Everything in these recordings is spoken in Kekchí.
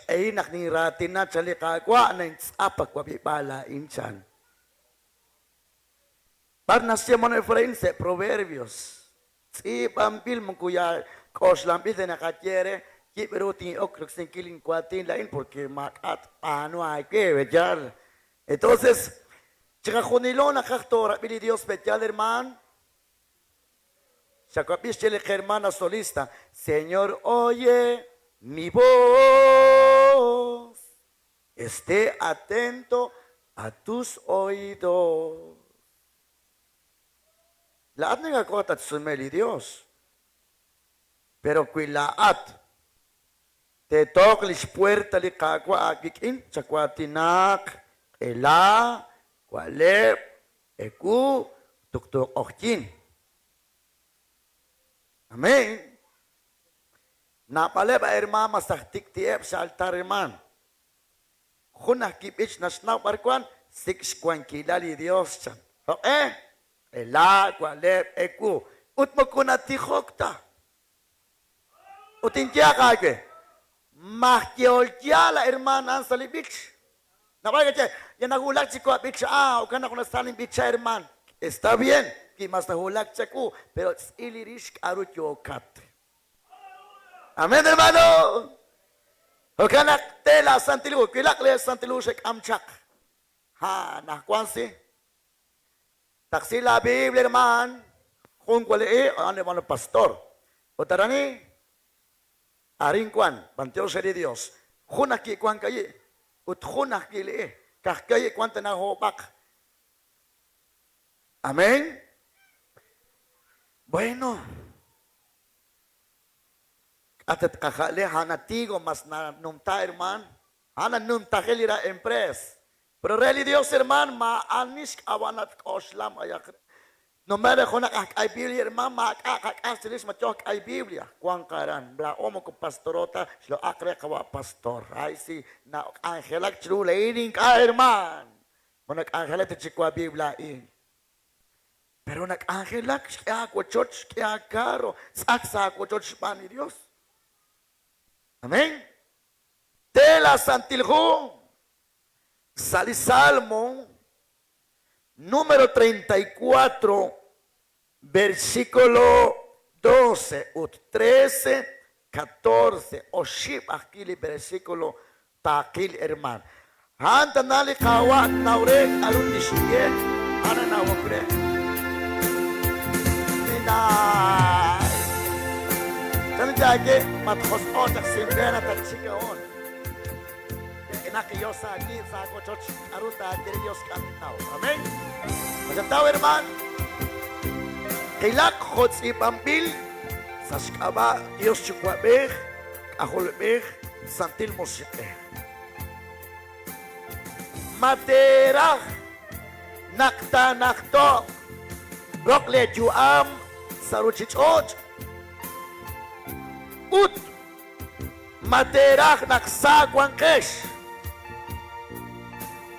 xq'ehil naq ninraatina chan li Qaawa' nintz'ap awab'ib'aal laa'in chan. B'ar naxye hermano Efraín sa' Proverbios. Tz'iib'anb'il moko yal k'oxlanb'il ta naqaye re, yib' ru tin'ok roksinkil linwaatin laa'in porque maak'a' tb'aanu aawe, pe'yaal? Entonces, chiqajunilo naqaj toorab'i li Dios, pe'yaal hermaan? Xawab'i xye li qhermana solista, Señor, oye mi voz, esté atento a tus oídos. Laa'at nakawaj tatxsume li Dios, pero wi laa'at teetooq lix puerta li Qaawa' aawik'in, chawaatinaq q'ela, wa'leb', ewu, tuqtu q'ojyin. Amén. Naab'aleb' a hermaan mas aj tik'ti'eb' sa' altar hermaan. Jun aj kib'ich naxnaw b'ar wan, sik' xwankilal li Dios chan. Jo'q'e? Q'ela, wa'leb', ewu. Ut moko natijok ta. Ut tinyehaq aawe, maj yehol yaal a hermaan a'an sa' li b'ich. Naab'al neke'xye, Ya nawulak chiwu a b'ich a'an, jo'kan naq junes sa ninb'icha hermaan. Está bien, wi mas nawulak chawu, pero tz'il rix k'a'ru yookat. Amén, hermano. Jo'kan naq te laa Santil Hu, wilaq lee Santil Hu xek'am chaq. Ha, anajwan si. Taqsi laa Biblia, hermaan. Jun wali'i, a'an hermano pastor. Ut arani, arin wan, b'antiox re li Dios. Jun ajwi' wan kayi', ut jun ajwi' li'i. Ka'aj kayi' wan tana oob'aq. Amén. Bueno. K'a' tatqaja'le a'an tigo mas nanumta, hermaan. A'an nanumtajel li ra empresa. Pero re li Dios, hermaan, maa'ani xk'ab'a' natk'oxla b'ayaq re. Numere junaq aj k'ay Biblia, hermaan, maak'a' qak'as chirix ma yooq k'ay Biblia. Wanq aran. Laa'o moko pastoro ta, xloq'aq re qawa' pastor. Ay si nak'anjelak chiru laa'in ink'a', hermaan. Ma nak'anjelak ta chiwu a Biblia a'in. Pero nak'anjelak xk'e aawochoch, xk'e aacarro, tz'ak sa' aawochoch xb'aan li Dios. Amén. Te la Santil Hu sa' li Salmo número 34, versículo 12 ut 13, 14, oxib' ajwi' li versículo taaqil, hermaan. A'an tana li Qaawa' tnaw re k'a'ru tixye, a'an nanawok re. Ninay. Chan taye, matjosq'o' chaq sinb'een tatxik a'on. Rik'inaq li Dios aawib' sa' aawochoch, k'a'ru taaye li Dios k'a' ninnaw. Amén. Maxataw, hermaan. Qilaq jo' tz'iib'anb'il sa' xk'ab'a' Dios Yuwa'b'ej, K'ajolb'ej, Santil Musiq'ej. Ma teeraj naq taanajto'q roq lee yu'am sa' ruchich'och'? Ut ma teeraj naq sa wanqex?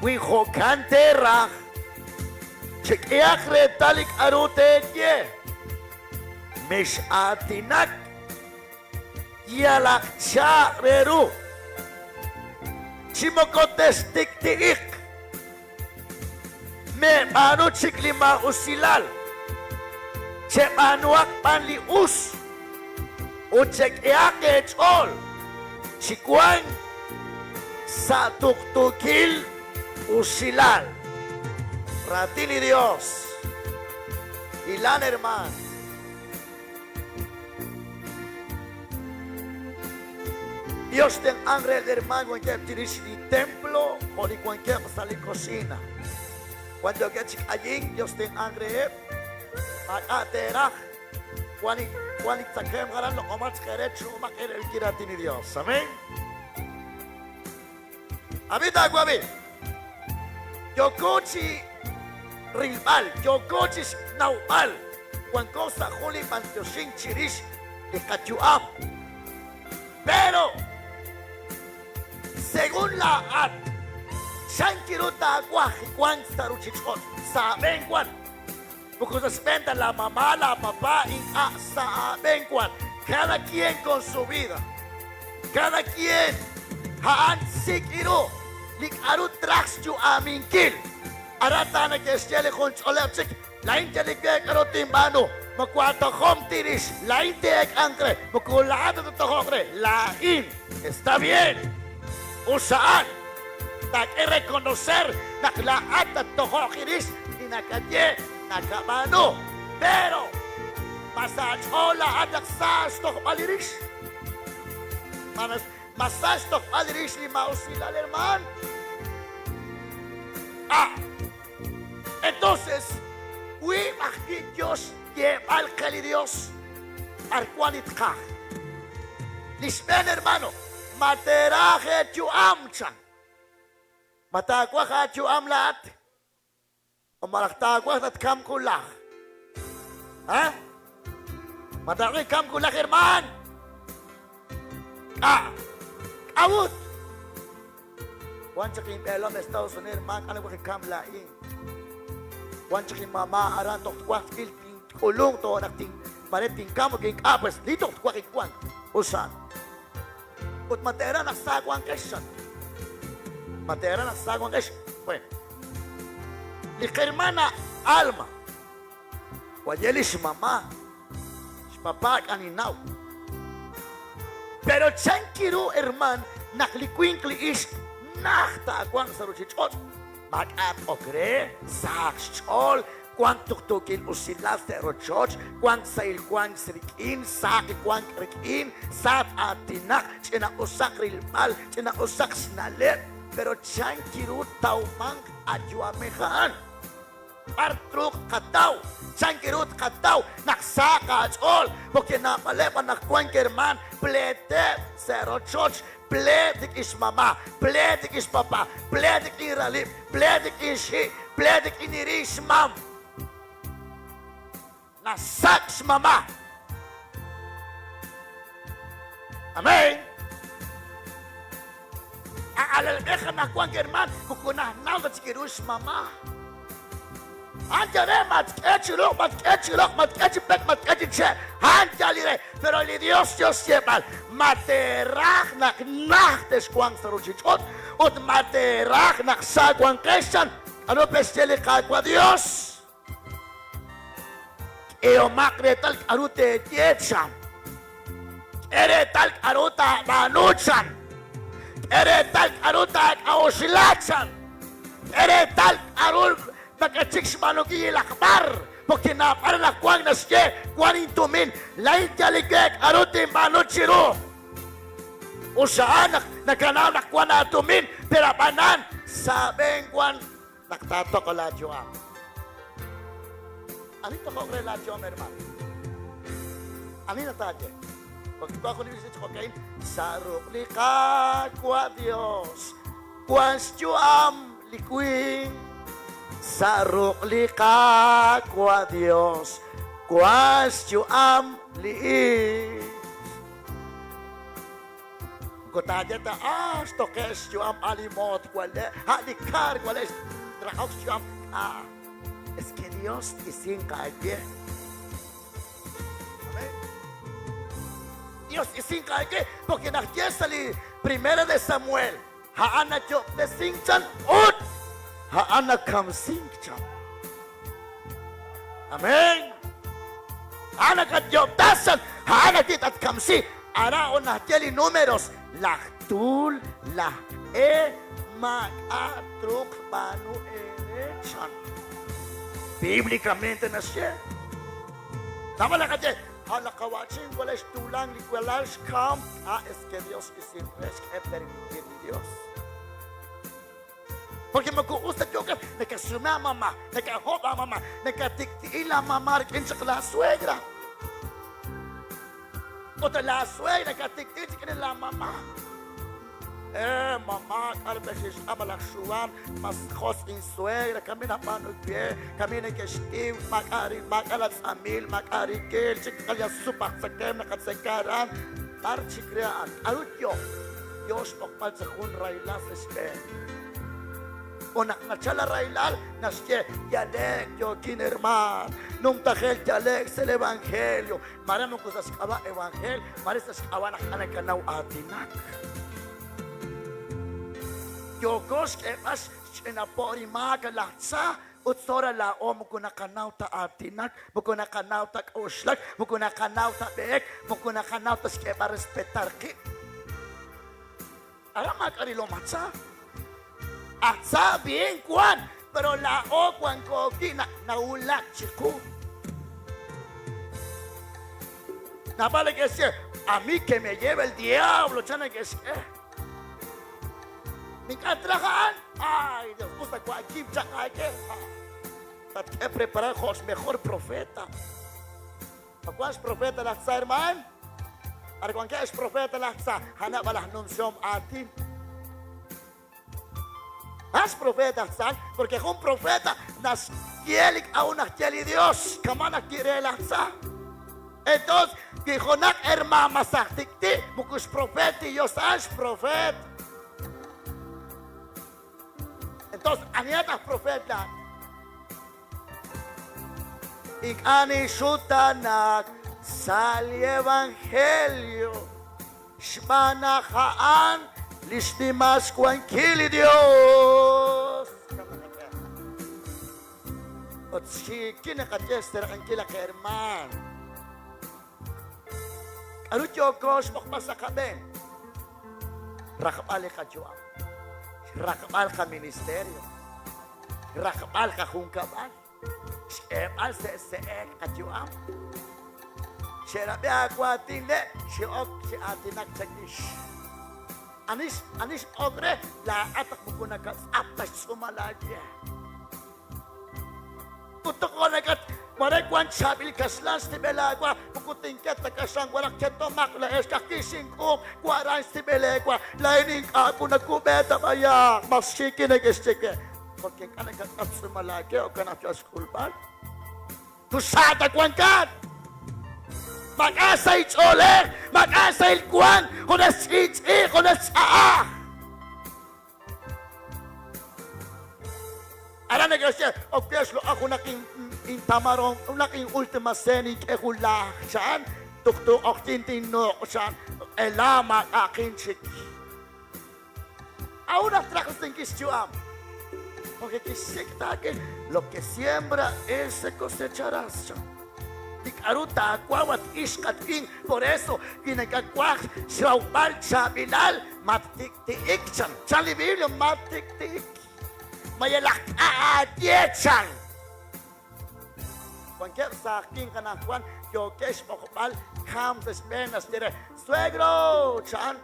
Wi jo'kan teeraj, chek'ehaq reetal li k'a'ru teeye. Mex'aatinak yalaq cha' re ru, chi moko textik'ti'iq. Meeb'aanu chik li maa'usilal, cheb'aanuhaq b'an li us ut chek'ehaq eech'ool chi wank sa' tuqtuukil usilal. Raatin li Yos. Hilan hermaan. Dios tenq'anq re li hermaan wankeb' chirix li templo jo' li wankeb' sa' li kosiina. Wan yookeb' chi k'ayink, Dios tenq'anq reheb'. Maak'a' teeraj. Wan li wan li tzakemq aran loq'omaq chaq eere chu'umaq eere rik'in raatin li Dios. Amén. Ab'i taawab'i. Yooko chi rilb'al, yooko chi xnawb'al, wanko sa' jun li b'antioxink chirix li qayu'am. Pero, según laa'at, chan ru taawaj wank sa' ruchich'och'? Sa' aab'een wan. Moko sa' xb'een ta la mamá, la papá, ink'a' sa' aab'een wan. Cada quien con su vida. Cada quien. A'an sik' ru li k'a'ru traj xyu'aminkil. Aran ta neke'xye li junch'oleb' chik, Laa'in yal li we k'a'ru tinb'aanu, moko aatojom tirix, laa'in tin'eek'anq re, moko laa'at ta tattojoq re, laa'in. Está bien. Us a'an. Taak'e reconocer naq laa'at tattojoq irix li nakaye, nakab'aanu. Pero, ma sa' aach'ool laa'at naq sa xtojb'al li rix? Ma sa xtojb'al li rix li maa'usilal, hermaan? Ah! Entonces, wiib' ajwi' yo xyeeb'al qe li Dios b'ar wank li tqaj. Li xb'een hermano, ma teeraj eeyu'am chan. Ma taawaj aayu'am laa'at? O malaj taawaj tatkamq wulaj? Ha? Ma taawaj kamk wulaj hermaan? K'a'? K'a'ut? Wan chaq inb'eelom Estados Unidos, maak'a' nawaj inkamk laa'in. Wan chaq inmama' aran toj twaj twil tink'ulunq toj naq tin mare tinkamq o ink'a' pues li toj twaj inwank. Usan. Ut ma teeraj naq sa wanqex chan. Ma teeraj naq sa wanqex? Bueno. Li qhermana Alma, waye lix mama', xpapa k'a ninnaw. Pero chan kiru herman naq li winq li ixq najt taawanq sa' ruchich'och', maak'a' t-ok re, sahaq xch'ool, wank tuqtuukil usilal sa' rochoch, wank sahil wank rik'in, sahaq li wank rik'in, sa t-aatinaq, ch'ina'usaq rilb'al, ch'ina'usaq xna'leb', pero chan kiru tawmanq a yu'amej a'an? B'ar truuq tqataw? Chan ru tqataw naq sahaq aach'ool? Porque naab'aleb' anaqwan hermaan pleeteb' sa' rochoch, pleet rik'in xmama', pleet rik'in xpapa', pleet rik'in ralib', pleet rik'in xhi', pleet rik'in li ri xmam. Nasak' xmama'. Amén. Alalb'ej anaqwan hermaan moko najnaw ta chik ru xmama'. A'an yal re matk'e chi ruq', matk'e chi roq, matk'e chi pek, matk'e chi che'. A'an yal li re. Pero li Dios yo xyeeb'al, ma teeraj naq najt texwanq sa' ruuchich'och' ut ma teeraj naq sa wanqex chan. K'aru pe'xye li Qaawa' Dios? K'ehomaq reetal k'aru teeye chan. K'e reetal k'aru taab'aanu chan. K'e reetal k'aru taak'a'uxla chan. K'e reetal k'aru nakachik xb'aanunkil yalaq b'ar. Porque naab'al anaqwan naxye wank intumin, laa'in yal li we k'aru tinb'aanu chiru. Us a'an naq nakanaw naq wank aatumin, pero ab'anan sa' aab'een wank Naq taatoq laayu'am. Ani tojoq re laayu'am, hermano? Ani nataaye? Porque wank jun li b'ich jo'ka'in, Sa' ruq' li Qaawa' Dios wank xyu'am li winq. Sa' ruq' li Qaawa' Dios wank xyu'am li ixq. Moko taaye ta, Ah, xtoqe' xyu'am a' li moot wale', a' li kar wale' xraqok xyu'am. Ah, es que Dios t'isinq aawe. Amén. Dios t'isinq aawe, porque naq ye sa' li primera de Samuel, a'an nayo'ob'tesink chan ut a'an nakamsink chan. Amén. A'an nakatyo'ob'tas chan, a'an ajwi' tatkamsi. Ara ut naxye li Números, laj tuul, laj q'e, maak'a' truuq tb'aanu eere chan. Bíblicamente naxye. Naab'al naqaye, A' la qawa'chin wale xtuulan li walal xkamk, a' es que Dios x'isink re xk'e permitir li Dios. Porque moko us ta yookeb' nakasume aamama', nakahob' aamama', nakatik'ti'i laamama' rik'in chaq laasuegra. Ut laasuegra nakatik'ti'i rik'in laamama'. Eh, mamá, k'a'ru pe'xixk'am malaj xuwan, mas josq' insuegra, kami nab'aanu we, kami neke'xtiw, maak'a' ri maak'a' latz'amil, maak'a' rikil, chik yal sup aj tzakem naqatzeka aran. B'ar chik re a'an? K'a'ru yo? Yo xb'oqb'al sa' jun rahilal sa' xb'een. Ut naq nachal la rahilal, naxye, Yale'k yookin, hermaan, numtajel yale'k sa' li evangelio. Maare moko sa' xk'ab'a' evangelio, maare sa' xk'ab'a' naq k'a nakanaw aatinak. Yooko xk'eeb'al xch'ina po' li maak laj tza ut sora laa'o moko naqanaw ta aatinak, moko naqanaw ta k'oxlak, moko naqanaw ta b'ehek, moko naqanaw ta xk'eeb'al respetar qib'. Aran maak'a' rilom aj tza. Aj tza bien wan, pero laa'o wanko wi' naq nawulak chiqu. Naab'al neke'xye, A mí que me lleve el diablo, chan neke'xk'e. Ink'a' traj a'an. Ay, Dios, us ta wa'kib' chaq aak'e. Tatk'e preparar jo' mejor profeta. Ma wank xprofeta laj tza, hermaan? B'ar wankeb' xprofeta laj tza? A'aneb' laj numsihom aatin. A'an xprofeta laj tza, porque jun profeta naxye li k'a'ru naxye li Dios, kama' naxye re laj tza. Entonces, wi junaq hermaan mas aj tik'ti', moko xprofet li Dios, a'an xprofet. Entonces, anihat aj profeet laa'at? Ink'a' ninxutanak sa' li evangelio xb'aan naq a'an li xnimal xwankil li Dios. Ut xiikil naqaye xseraq'inkil li qahermaan. K'aru yooko xb'oqb'al sa' qab'een? Rajb'al li qayu'am, xraqb'al qaministerio, xraqb'al qajunkab'al, xk'eeb'al se'se'ek qayu'am. Xe'rab'i aawaatin le' xe'ok chi aatinak chawix. Ani ani x'ok re laa'at naq moko nakatz'ap ta xtz'uumal aawe? Ut tojo' nakat mare wank chaab'il kaxlan xtib'el aawa, moko tinket ta kaxlan wa naq ketomaq laa'ex ka'ajwi' xink'uub' wa'ran xtib'el eewa. Laa'in ink'a' kunakub'e ta b'ayaq, mas xiikil neke'xye we. Porque ink'a' nakatz'ap xtz'uumal aawe, jo'kan naq yal xk'ulb'al. Tuxa ta wankat! Maak'a' sahil ch'oolej, maak'a' sahil wank, junes ch'i'ch'i', junes ch'a'aj. Aran neke'xye, Ok we xloq'al junaq intamaron, junaq in'ultima cena ink'e jun laaj chan, tuqtu q'oqyink tinnuq' chan, q'ela maak'a'aqin chik. K'a'ut naq traj risinkil xyu'am? Porque kixsik' taak'e lo que siembra ese cosecharás chan. Li k'a'ru taawaw at ixq at winq, por eso wi nakawaj xrawb'al chaab'ilal, mattik'ti'ik chan. Chan li Biblia, mattik'ti'ik. Ma yalaq k'a' aaye chan. Wankeb' saaj winq anaqwan yookeb' xb'oqb'al kamk sa' xb'een naxye re, Suegro! chan.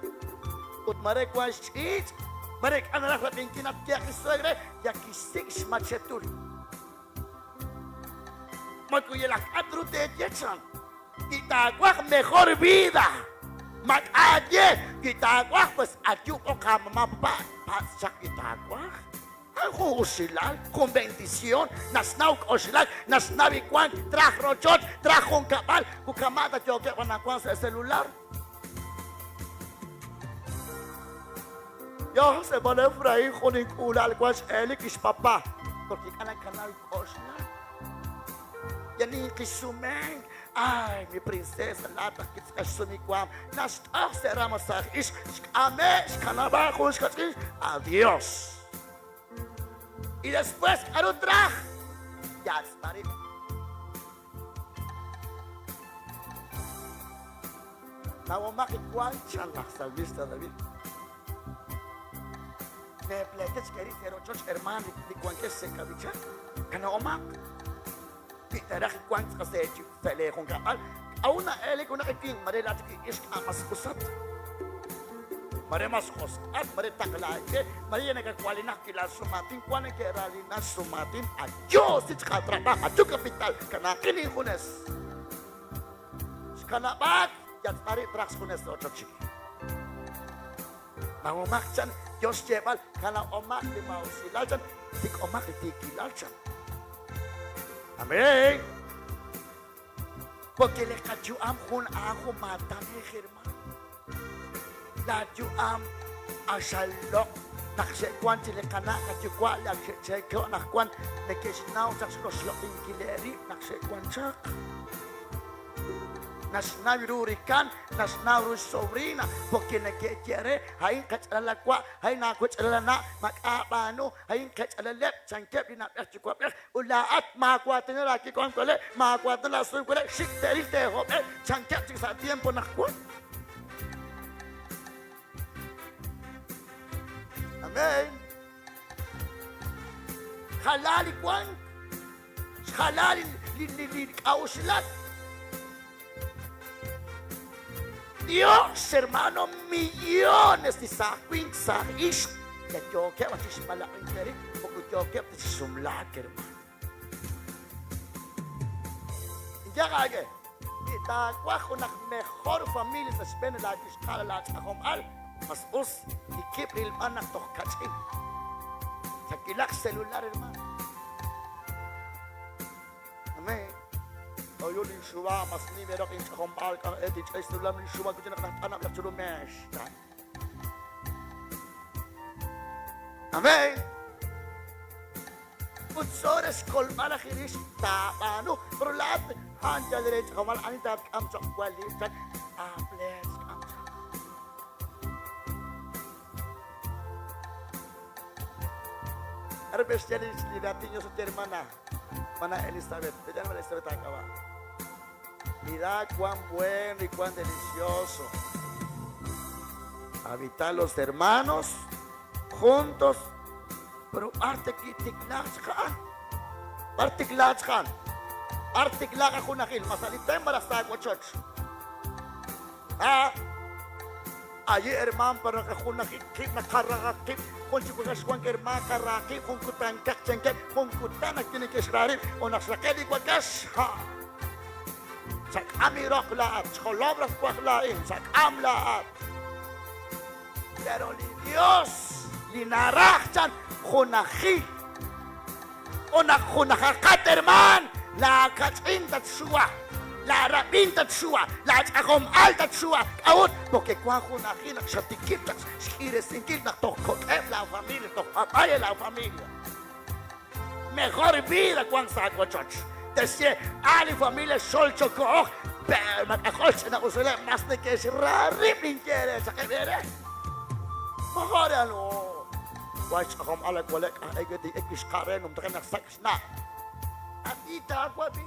Ut mare wank xch'iich', mare ink'a' naraj rab'inkil naq tyeeq li suegr re, ya kixsik' xmachetul. Moko yalaq k'a' ru teeye chan. Wi taawaj mejor vida, maak'a' aaye. Wi taawaj, pues ayu b'oq aamama papa, patz' chaq wi taawaj. A'an jun usilal, jun bendición, naxnaw k'oxlak, naxnaw li wank, traj rochoch, traj junkab'al, ut kama' ta yookeb' anaqwan sa' celular. Yos, hermano Efraín, jun ink'uula'al wank x'elik lix papa, porque ink'a' nakanaw k'oxlak. Ya ninqisumenk, ay, mi princesa, laat aj kitz'ex xsumi waam, naxt'aj sa' rama sa' aj ix, xk'ame', xkanab'a jun xkach'in, adiós. Y después, k'aru traj? Yatz'b'a rib'. Nawomaq wank chan laj salmista David. Meepleetech keri' sa' rochoch hermaan li wankex sa' kab'ichal. Kana'omaq. Wi teeraj wank tz'aqal sa' lee junkab'al, k'a'ut na'elk junaq li winq mare laa'at li ixq a' mas usat? Mare mas josq'at, mare taqlaake, mare ya nakatwalinaq wi' laasumaatin, wank neke'raalina xsumaatin, Adiós chik aatrab'aaj, ayu kapital, kanaaqin injunes. Xkanab'aak, yatz'b'a rib' traj xjunes sa' ochoch chik. Nawomaq chan, yo xyeeb'al, kanab'omaq li maa'usilal chan, sik'omaq li tiikilal chan. Amén. Porque li qayu'am jun a'an jun maatan eh, hermano. Laa yu'am q'axal loq' naq xe'wan chi li qana' qayuwa' li ak xe'cheeko' anaqwan neke'xnaw chaq xroxloq'inkil eerib' naq xe'wan chaq. Naxnaw ru rikan, naxnaw ru xsobrina, porque neke'ye re, a'in qach'alal wa', a'in aawach'alal ana', mak'a b'aanu, a'in qach'alaleb', chankeb' li na'b'ej yuwa'b'ej, ut laa'at maawaatina laakiwank wale', maawaatina laasuy wale', xik te'ril teehob'e', chankeb' chik sa' tiempo naq wan. Amén. Xjala li wank, xjala li k'a'uxlak. Dios, hermano, millones li saaj winq, saaj ixq, yookeb' chi xb'alaq'inkil rib', moko yookeb' ta chi sumlaak, hermano. Inyaq wi taawaj junaq mejor familia sa' xb'een laawixqa'al laach'ajom'al, mas us tikib' rilb'al naq toj kach'in. Chakilaq celular, hermano. Amén. Oyo linxuwa, mas nimero inch'ajom'al k'aj et inch'ay celular linxuwa kuchinaq naq t'anab' laj chulumex. Amén. Ut sore xkolb'al aj irix taab'aanu, pero laat han yal re ch'ajom'al ani taatk'am choq' wali chan aaplees k'am chaq. Arbes ya li ratiño su hermana, mana Elizabeth, te llama Elizabeth acaba. Mirad cuán bueno y cuán delicioso habitar los hermanos juntos, pero artiklachkan, artiklachkan, masalitem para saguachoch. Ah, allí hermano para que junajil, nakarrakip, junchikushwan hermano karrakip, junkutan kachenke, junkutana tiene que esrar, o nasrakeli guacash. Sakami roklaat, cholobras cuaklain, sakamlaat. Pero li Dios, li narachchan, junaji. Una junajakat, herman, la kachinta tsua, la rabinta tsua, la chajom alta tsua, aún, porque cuan junaji, la chatikita, xkiresinkil, na tokokeb la familia, tokapaya la familia. Mejor vida cuan sacochoch. Decía, a mi familia sol choco, pero makakolch na usule, mas de que es rarib quiere, saque Mejor ano. Wach akom alak walek ay gadi ekis karen um takan saksna. Atita akwabi.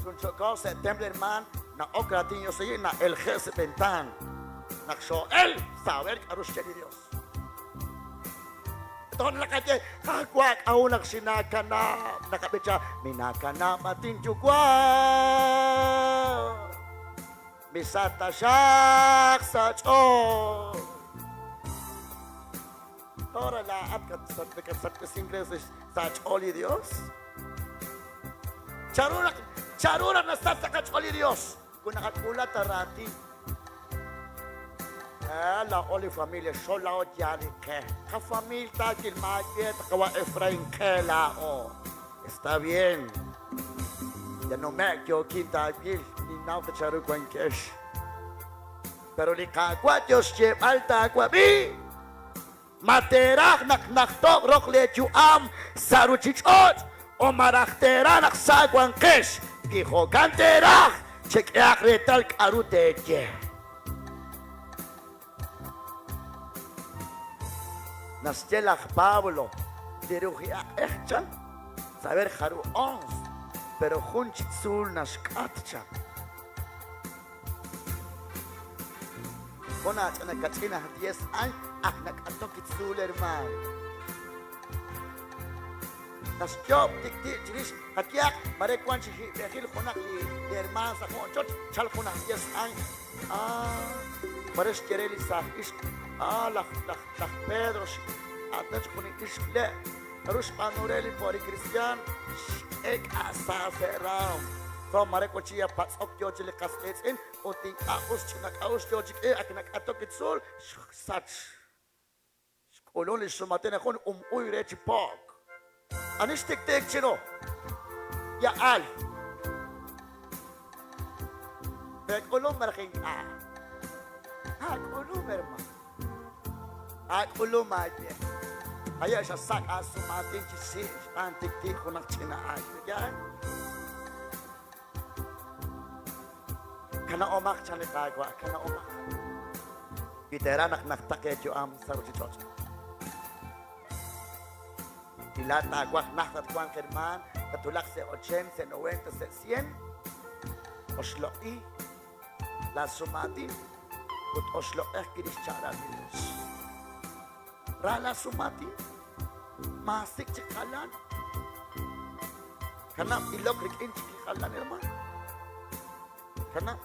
Chunchoko septiembre herman na okratinyo sige na el jesepentan. Naksho el saber karush Dios. Ito na kanya, kakwak, aunang sinakanap, nakabitsa, minakanap atin jugwa. Misata siyak sa chon. Tora lahat kat kasingres sa choli Dios. Charurak, charurak na sa kacholi Dios. Kung nakakulat arati. La oli familia sola o yari ke. Ka familia kilmaye kawa Efraín ke la o. Está bien. Ya no me yo quinta gil ni nauta charu kesh. Pero li kakwa Dios che alta kwa bi. Materach nak nakto rok le am saruchichot o marachtera nak sagwan kesh. Dijo canterach chequeach retal karute ye. Nastelach Pablo, dirugia echan, saber jaru ons, pero junchitzul nashkatcha. Konach anakachina 10 años, aknakatokitzul hermano. Nasjob tik tik chirish, hakiak, marekwan chihil jonak li hermano sa choch, chal jonak 10 años. Ah, maresh kereli sa ish. Ah, laj Pedro, atach con ishle, rush panureli por cristian, ek asa serram. So marekochia patsok yochile kasketzin, otin aus chinak aus yochik e aknak atokitsul, sach. Kolon li sumatene kon uire chipok. Anistik tek chino. Ya al. Kolon marking a. Ah, kolon hermano. Ak ulumaye. Haye' xasak' aasumaatin chi si' xb'aan tik'ti' junaq ch'ina al. Yaal? Kana'omaq chan li Qaawa', kana'omaq. Wi teeraj naq najtaq eeyu'am sa' ruuchich'och'. Wi laa'at taawaj najt tatwanq hermaan, tatwulaq sa' ochenta, sa' noventa, sa' cien, oxloq'i laa sumaatin ut oxloq'i ajwi' lix chaq'rab' li Dios. Ra laa sumaatin, maasik' chik jalan. Kanab' ilok rik'in chik li jalan, hermaan. Kanab'.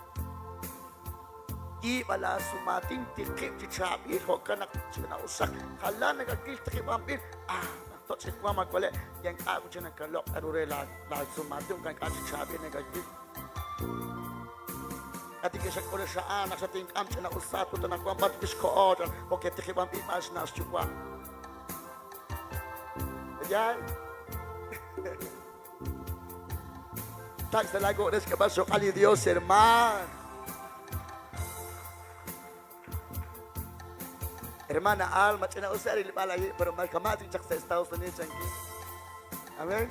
Yiib' laa sumaatin, tiqib' chi chaab'il, jo'kan naq ch'ina'usaq. Jalan nakakil tiqib'anb'il. Ah, naq toch' li waam awale', ya ink'a' wi' chik nakaloq' k'a'ru re laa sumaatin, jo'kan ink'a' chi chaab'il nakakil. K'a'ti kixak'ul li xa'an naq xatink'am ch'ina'usat ut anaqwan b'ar kixkoho chan, porque tiqib'anb'il b'an xna' xyuwa'. Yaal? Tak' sa' laa wuq' re xk'eeb'al xloq'al li Dios, hermaan. Hermana Alma, ch'ina'usa rilb'al ayi', pero ma kama' chik chaq sa' Estados Unidos chankin. Amén.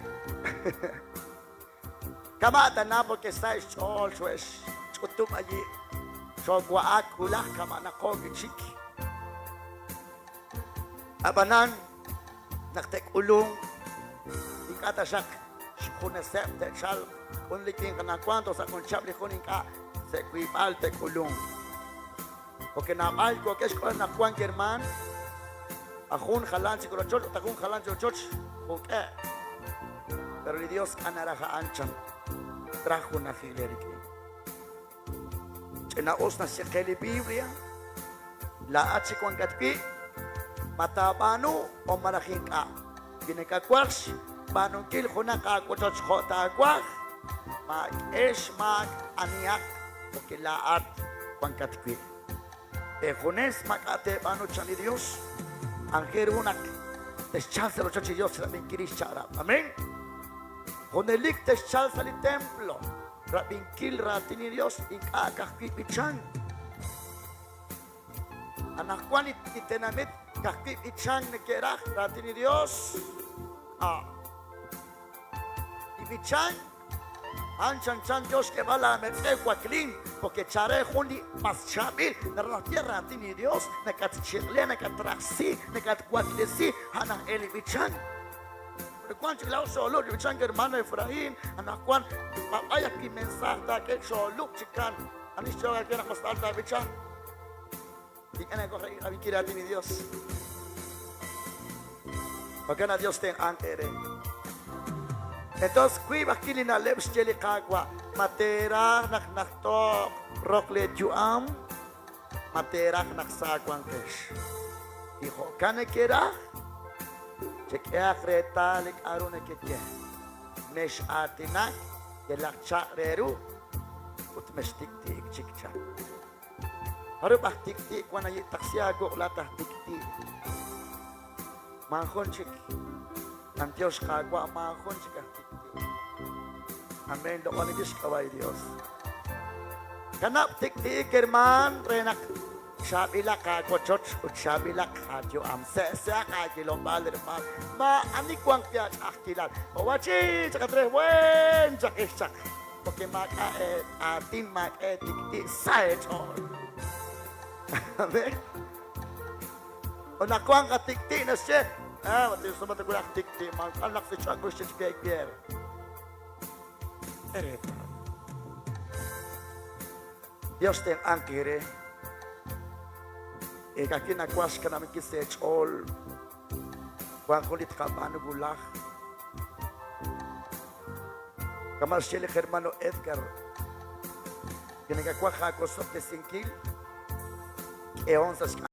Kama' tana porque sa' xch'ool xo'e'xch'utub' ayi', xoowa'ak wulaj kama'naqo wi' chik. Ab'anan, naq te'k'ulunq, ink'a' taxaq xjuneseb' te'chalq, jun li winq anaqwan toj sa' jun chihab' li jun ink'a' sa' wiib'al te'k'ulunq. Porque naab'al yookeb' xk'ulb'al naq wank hermaan, a jun jalan chik rochoch ut a jun jalan chik rochoch juk'e'. Pero li Dios k'a' naraj a'an chan, traj junajil eerik'in. Ch'ina'us naxye qe li Biblia, laa'at chik wankat wi', ma taab'aanu o malaj ink'a'. Wi nakawaj xb'aanunkil junaq aawochoch jo' taawaj, maak'e xmaak anihaq porque laa'at wankat wi'. Eejunes maak'a' teeb'aanu chan li Dios, aajel ru naq texchalq sa' rochoch li Dios rab'inkil lix chaq'rab'. Amén. Junelik texchalq sa' li templo rab'inkil raatin li Dios, ink'a' ka'ajwi' b'ichank. Anaqwan li tenamit ka'ajwi' b'ichank neke'raj raatin li Dios. Ah. Li b'ichank a'an chanchan yo xk'eeb'al aametz'ew waklin, porque chare jun li mas chaab'il naraj raatin li Dios, nakatchiq'le, nakatrajsi, nakatwaklesi, a'an aj e li b'ichank. Pero wan chik laa'o xoolub' li b'ichank hermano Efraín, anaqwan b'ab'ay ajwi' mensaaj taak'e xoolub' chikan. Ani xch'ool aawe naq mas laa'at taab'icha? Ink'a' nawaj rab'inkil raatin li Dios. Jo'kan naq Dios tenq'anq eere. Entonces, wiib' ajwi' li na'leb' xye li Qaawa', ma teeraj naq najto'q roq lee yu'am, ma teeraj naq sa wanqex. Wi jo'kan nekeraj, chek'ehaq reetal li k'a'ru nekeye. Mex'aatinak yalaq chaq' re ru ut mextik'ti'ik chik chan. Jarub' aj tik'ti' wan ayi' taqsi aawuq' laat aj tik'ti'. Maajun chik. B'antiox Qaawa' maajun chik aj tik'ti'. Amén. Loq'oninb'il xk'ab'a' li Dios. Kanab' tik'ti'ik hermaan re naq Chaab'ilaq aawochoch ut chaab'ilaq aayu'am. Se'se'aq aawilob'aal hermaan. Maa'ani wanq wi' aach'a'ajkilal. Owachi chaq at re buen chaq ix chaq. Porque maak'a' aatin, maak'a' eetik'ti' sa eech'ool. Amén. Ut naq wanq atik'ti' naxye, ah, ma tinsuma ta wulaj tik'ti', maak'a' naq sich'ak ux chik Dios tenq'anq eere. Eek'aki nawaj xkanab'ankil sa' eech'ool wank jun li tqab'aanu wulaj. Kama' xye li hermano Edgar, wi nakawaj aawosob'tesinkil, k'ehon sa' xk'anjel.